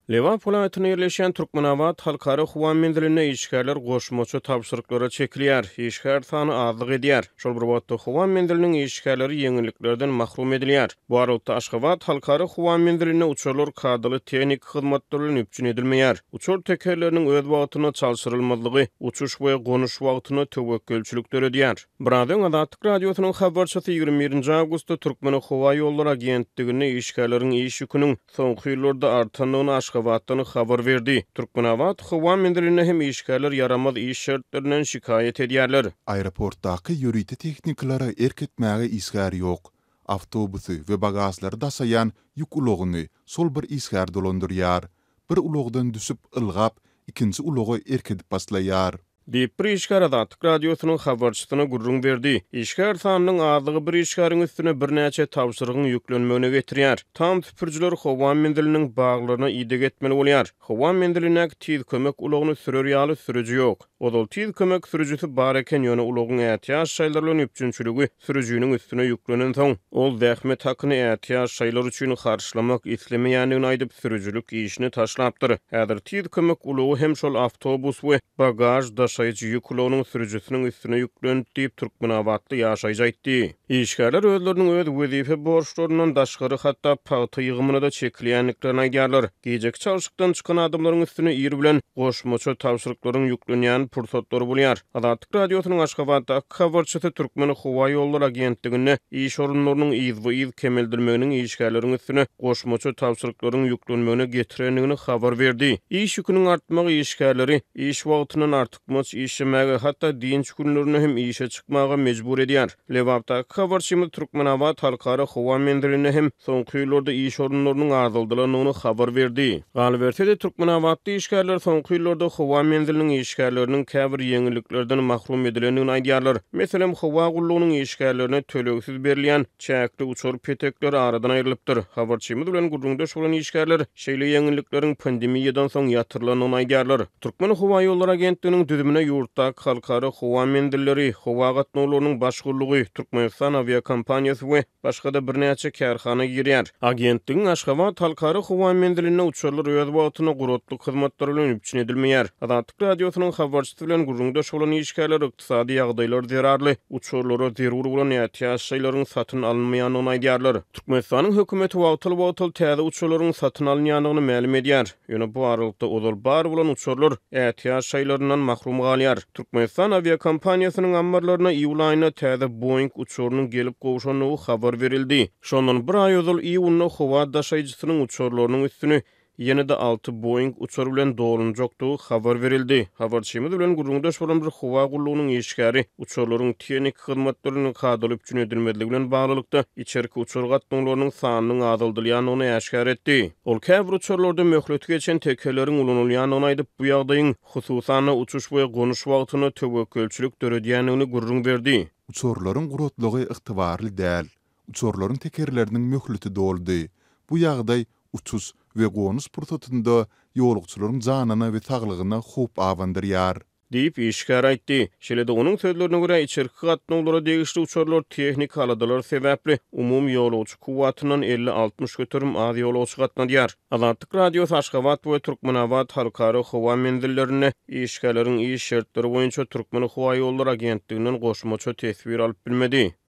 Lebap welaýatynda ýerleşýän Türkmenabat halkara howa menzilinde işgärler goşmaça tabşyryklara çekilýär, işgär sany azlyk edýär. Şol bir wagtda, howa menziliniň işgärleri ýeňilliklerden mahrum edilýär. Bu aralykda, Aşgabat halkara howa menzilinde uçarlar kadaly tehniki hyzmatlar bilen üpjün edilmeýär. Uçar tekerleriniň öz wagtynda çalşyrylmazlygy uçuş we gonuş wagtynda töwekgelçilik döredýär. Biraz öň Azatlyk Radiosynyň habarçysy 21-nji awgustda Türkmenhowaýollary agentliginde işgärleriň iş ýüküniň soňky ýyllarda artandygyny Aşgabatdan habar berdi. Türkmenabat howa menzilinde hem işgärler ýaramaz iş şertlerinden şikaýat edýärler. Aeroportdaky ýörite tehnikalara erk etmäge işgär ýok. Awtobusy we bagažlary daşaýan ýük ulagyny şol bir işgär dolandyrýar. Bir ulagdan düşüp, ylgap, ikinji ulaga erk edip başlaýar. Diýip, bir işgär Azatlyk Radiosynyň habarçysyna gürrüň berdi. Işgär sanynyň azlygy bir işgäriň üstüne birnäçe tabşyrygyň ýüklenmegine getirýär. Tam süpürijiler howa menziliniň baglaryna ideg etmeli bolýar. Howa menzilindäki tiz kömek ulagyny sürer ýaly sürüji ýok. Ozal tiz kömek sürüjisi bar eken, ýöne ulagyň ätiýaç şaýlary bilen üpjünçiligi sürüjiniň üstüne ýüklenensoň, ol zähmet hakyny ätiýaç şaýlar üçin harçlamak islemeýändigini aýdyp, sürüjilik işini taşlapdyr. Häzir tiz kömek ulagy hem şol awtobus we bagaž daşaýjy ýük ulagynyň sürüjisiniň üstüne ýüklendi diýip, türkmenabatly ýaşaýjy aýtdy. Işgärler özleriniň öz wezipe borçlaryndan daşgary hatda pagta ýygymyna-da çekilýändiklerini aýdýarlar. Gijeki çalşykdan çykan adamlaryň üstüne ir bilen goşmaça tabşyryklaryň ýüklenýän pursatlary bolýar. Azatlyk Radiosynyň Aşgabatdaky habarçysy Türkmenhowaýollary agentliginde iş orunlarynyň yzba-yz kemeldilmeginiň işgärleriň üstüne goşmaça tabşyryklaryň ýüklenmegine getirendigini habar berdi. Iş ýüküniň artmagy işgärleri iş wagtyndan artykmaç işlemäge, hatda dynç günlerinde hem işe çykmaga mejbur edýär. Lebapdaky habarçymyz Türkmenabat halkara howa menzilinde hem soňky ýyllarda iş orunlarynyň azaldylandygyny habar berdi. Galyberse-de, türkmenabatly işgärler soňky ýyllarda howa menziliniň işgärleriniň käbir ýeňilliklerden mahrum edilendigini aýdýarlar. Meselem, howa gullugynyň işgärlerine tölegsiz berilýän çäkli uçar petekleri aradan aýrylypdyr. Habarçymyz bilen gürrüňdeş bolan işgärler şeýle ýeňillikleriň pandemiýadan soň ýatyrylandygyny aýdýarlar. Türkmenhowaýollary agentliginiň düzümine ýurtdaky halkara howa menzilleri, howa gatnawlarynyň baş gullugy, Türkmenistan awiakompaniýasy we başga-da birnäçe kärhana girýär. Agentligiň Aşgabat halkara howa menzilinde uçarlar öz wagtynda guratlyk hyzmatlary bilen üpjün edilmeýär. Azatlyk Radiosynyň habarçysy bilen gürrüňdeş bolan işgärler ykdysady ýagdaýlar zerarly uçarlara zerur bolan ätiýaç şaýlaryň satyn alynmaýandygyny aýdýarlar. Türkmenistanyň hökümeti wagtal-wagtal täze uçarlaryň satyn alynýandygyny mälim edýär. Ýöne bu aralykda ozal bar bolan uçarlar ätiýaç şaýlaryndan mahrum galýar. Türkmenistan awiakompaniýasynyň ammarlaryna iýul aýynda täze Boeing uçarynyň gelip gowşandygy habar berildi. Şondan bir aý ozal iýunda howa daşaýjysynyň uçarlarynyň üstüni ýene-de alty Boeing uçary bilen dolunjakdygy habar berildi. Habarçymyz bilen gürrüňdeş bolan bir howa gullugynyň işgäri uçarlaryň tehniki hyzmatlarynyň kadaly üpjün edilmezligi bilen baglylykda içerki uçar gatnawlarynyň sanynyň azaldylýandygyny äşgär etdi. Ol käbir uçarlarda möhleti geçen tekeleriň ulanylýandygyny aýdyp, bu ýagdaýyň, hususan-da, uçuş we gonuş wagtynda töwekgelçilik döredýändigini gürrüň berdi. Uçarlaryň guratlygy ygtybarly däl. Uçarlaryň tekerleriniň möhleti doldy. Bu ýagdaý uçuş we gonuş pursatynda ýolagçylaryň janyna we saglygyna howp abandyrýar. Diýip, işgär aýtdy. Şeýle-de, onuň sözlerine görä, içerki gatnawlara degişli uçarlar tehniki aladalar sebäpli umumy ýolagçy kuwwatyndan 50-60 göterim az ýolagçy gatnadýar. Azatlyk Radiosy Aşgabat we Türkmenabat halkara howa menzillerinde işgärleriň iş şertleri boýunça Türkmenhowaýollary agentliginden goşmaça teswir alyp bilmedi.